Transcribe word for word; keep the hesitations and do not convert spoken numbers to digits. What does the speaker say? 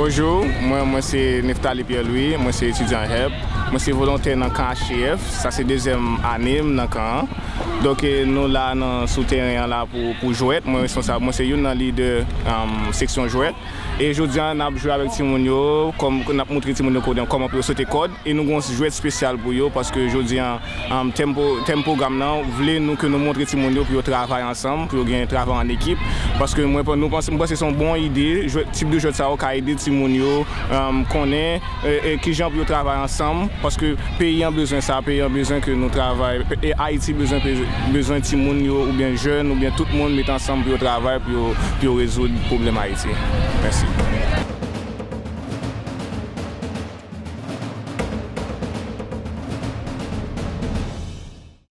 Bonjou, mwen, mwen se Neftali Pierre Louis, mwen se etidyan HEP, mwen se volontè nan kan H T F, sa se dezyèm ane m nan kan an. Donk, eh, nou la nan, sou teren an la pou, pou jwèt, mwen responsab, mwen se youn nan lidè, um, seksyon jwèt. E jodi a, n ap jwe avèk timoun yo, kòm, n ap montre timoun yo kote, kòman pou yo sote kòd, e nou gen yon jwèt espesyal pou yo, paske jodi a, um, tèm, pwo- tèm pwogram nan, vle nou ke nou montre timoun yo pou yo travay ansanm, pou yo gen travay an ekip, paske mwen, nou panse, mwen panse se yon bon ide, jwèt, tip de jwèt sa yo ka ede timoun yo, um, konnen, e, e kijan pou yo travay ansanm, paske peyi an bezwen sa, peyi an bezwen ke nou travay, e Ayiti bezwen, bezwen timoun yo, oubyen jèn, oubyen tout moun met ansanm pou yo travay, pou yo, pou yo rezoud pwoblèm Ayiti. Mèsi.